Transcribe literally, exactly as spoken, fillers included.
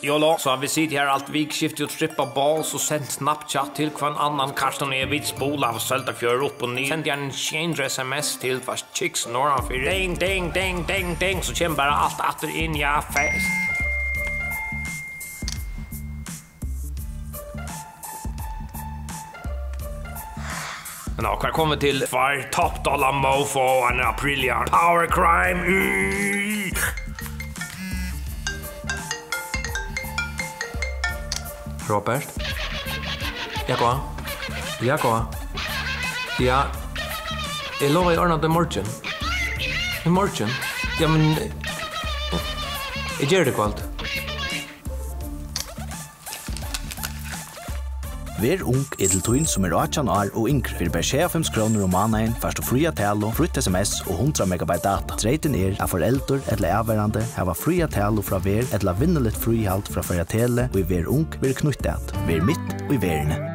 Jolo, so har vit sita her alt vikuskiftið og trippa balls og senda Snapchat til hvønn annan, Karsten og eg, vit spula av Søldarfjørð upp og niður. Sendi ein skjótan S M S til tvær chicks norðanfyri. Ding, ding, ding, ding, ding, so kemur bara alt aftur inn, ja, fest. Nå, hvar kom vit til? Tveir top dollar mofo, ein aprilja. Power crime. Mm. Robert? Ja, góða. Ja, góða. Ja. Eg lovi, eg ordni tað í morgin. Í morgin? Ja, men, eg geri tað í kvøld. Ver ung er til tín, sum er átjan ár og yngri. Fyri bara sjeyoghálvfems krónur um mánaðin fært tú fría talu, frítt S M S og hundrað megabyte data. Treytin er, at foreldur ella avvarðandi hava fría talu frá Ver ella vinnuligt fríhald frá Føroya Tele, og Ver Ung verður knýtt at. Ver mitt í verðini.